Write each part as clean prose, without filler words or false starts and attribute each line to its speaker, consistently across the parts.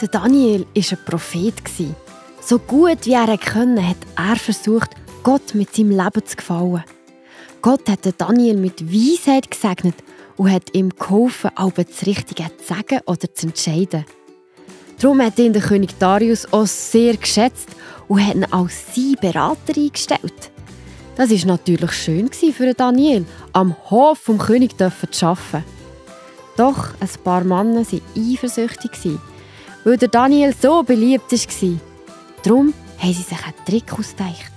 Speaker 1: Der Daniel war ein Prophet. So gut wie er konnte, hat er versucht, Gott mit seinem Leben zu gefallen. Gott hat Daniel mit Weisheit gesegnet und hat ihm geholfen, auch das Richtige zu sagen oder zu entscheiden. Darum hat ihn der König Darius auch sehr geschätzt und hat ihn als seinen Berater eingestellt. Das war natürlich schön für Daniel, am Hof vom König zu arbeiten. Doch ein paar Männer waren eifersüchtig, weil der Daniel so beliebt war. Darum haben sie sich einen Trick ausgedacht.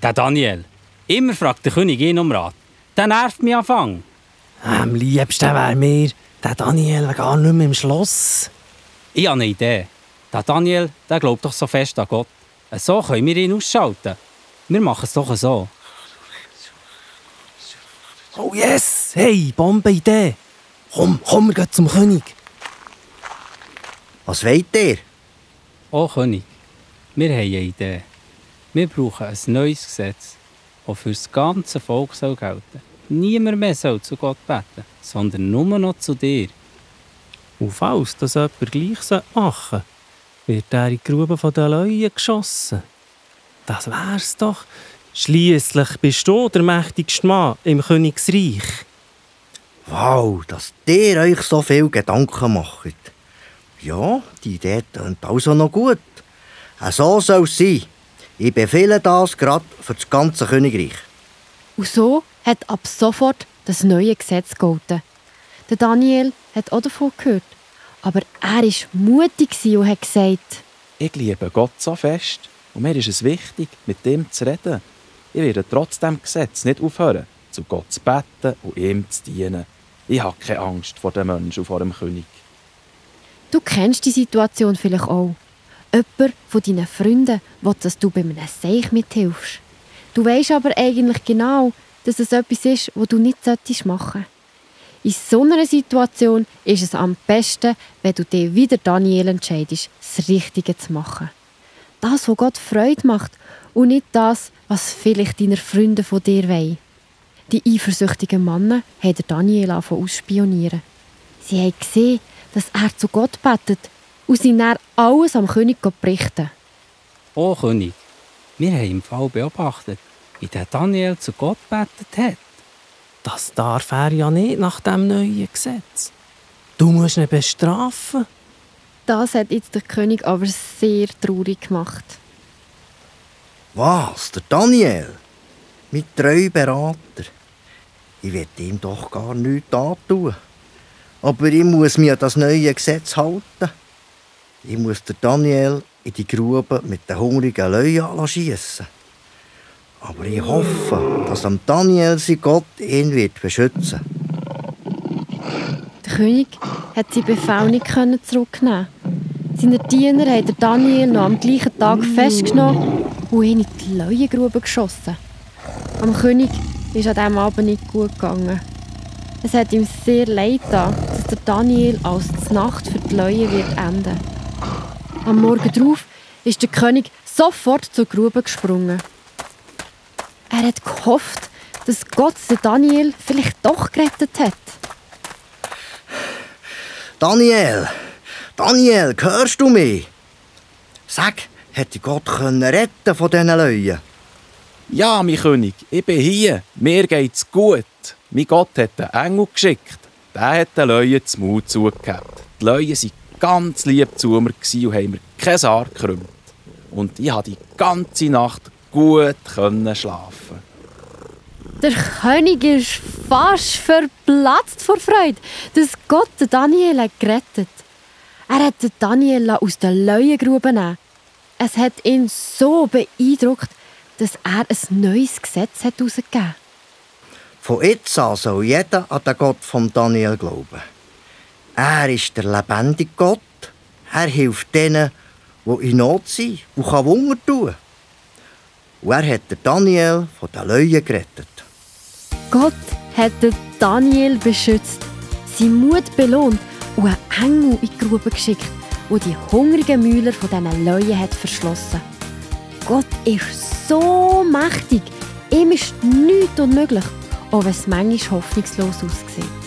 Speaker 2: Der Daniel, immer fragt der König ihn um Rat. Der nervt mich Anfang.
Speaker 3: Am liebsten wäre mir der Daniel gar nicht mehr im Schloss.
Speaker 2: Ich habe eine Idee. Der Daniel, der glaubt doch so fest an Gott. So können wir ihn ausschalten. Wir machen es doch so.
Speaker 3: Oh yes! Hey, Bombenidee! Komm, wir gehen zum König.
Speaker 4: Was wollt ihr?
Speaker 2: Oh König, wir haben eine Idee. Wir brauchen ein neues Gesetz, das für das ganze Volk gelten soll. Niemand mehr soll zu Gott beten, sondern nur noch zu dir.
Speaker 3: Und falls das jemand gleich machen sollte, wird er in die Grube der Löwen geschossen. Das wär's doch. Schliesslich bist du der mächtigste Mann im Königsreich.
Speaker 4: Wow, dass ihr euch so viel Gedanken macht. Ja, die Idee klingt also noch gut. So soll es sein. Ich befehle das gerade für das ganze Königreich.
Speaker 1: Und so hat ab sofort das neue Gesetz gegolten. Der Daniel hat auch davon gehört. Aber er war mutig und hat gesagt:
Speaker 5: Ich liebe Gott so fest und mir ist es wichtig, mit ihm zu reden. Ich werde trotz dem Gesetz nicht aufhören, zu Gott zu beten und ihm zu dienen. Ich habe keine Angst vor den Menschen und vor dem König.
Speaker 1: Du kennst die Situation vielleicht auch. Jemand von deinen Freunden will, dass du bei einem Seich mithilfst. Du weisst aber eigentlich genau, dass es etwas ist, was du nicht machen solltest. In so einer Situation ist es am besten, wenn du dich wie Daniel entscheidest, das Richtige zu machen. Das, was Gott Freude macht und nicht das, was vielleicht deine Freunde von dir wollen. Die eifersüchtigen Männer haben Daniel ausspionieren. Sie haben gesehen, dass er zu Gott betet und sie dann alles am König berichten.
Speaker 2: Oh König, wir haben im Fall beobachtet, wie der Daniel zu Gott betet hat.
Speaker 3: Das darf er ja nicht nach dem neuen Gesetz. Du musst ihn bestrafen.
Speaker 1: Das hat jetzt der König aber sehr traurig gemacht.
Speaker 4: Was, der Daniel? Mein treuer Berater. Ich will ihm doch gar nichts antun. Aber ich muss mich an das neue Gesetz halten. Ich muss den Daniel in die Grube mit den hungrigen Löwen schiessen. Aber ich hoffe, dass am Daniel sein Gott ihn wird beschützen.
Speaker 1: Der König hat seinen Befehl nicht zurücknehmen. Seine Diener haben den Daniel noch am gleichen Tag festgenommen und ihn in die Löwengrube geschossen. Am König ist an diesem Abend nicht gut gegangen. Es hat ihm sehr leid getan, dass der Daniel als die Nacht für die Löwen wird enden. Am Morgen darauf ist der König sofort zur Grube gesprungen. Er hat gehofft, dass Gott den Daniel vielleicht doch gerettet hat.
Speaker 4: Daniel, hörst du mich? Sag, hätte Gott retten von diesen Löwen?
Speaker 5: Ja, mein König, ich bin hier. Mir geht's gut. Mein Gott hat einen Engel geschickt. Der hat den Löwen das Maul zugehabt. Die Löwen waren ganz lieb zu mir und haben mir kein Haar gekrümmt. Und ich konnte die ganze Nacht gut schlafen.
Speaker 1: Der König ist fast verplatzt vor Freude, dass Gott Daniel gerettet hat. Er hat Daniel aus der Löwengrube nehmen. Es hat ihn so beeindruckt, dass er ein neues Gesetz herausgegeben hat.
Speaker 4: Von jetzt an soll jeder an den Gott von Daniel glauben. Er ist der lebendige Gott. Er hilft denen, die in Not sind, die Wunder tun kann. Und er hat Daniel von den Löwen gerettet.
Speaker 1: Gott hat Daniel beschützt, seinen Mut belohnt und einen Engel in die Grube geschickt, der die hungrigen Mühler von diesen Löwen hat verschlossen. Gott ist so mächtig, ihm ist nichts unmöglich, auch wenn es manchmal hoffnungslos aussieht.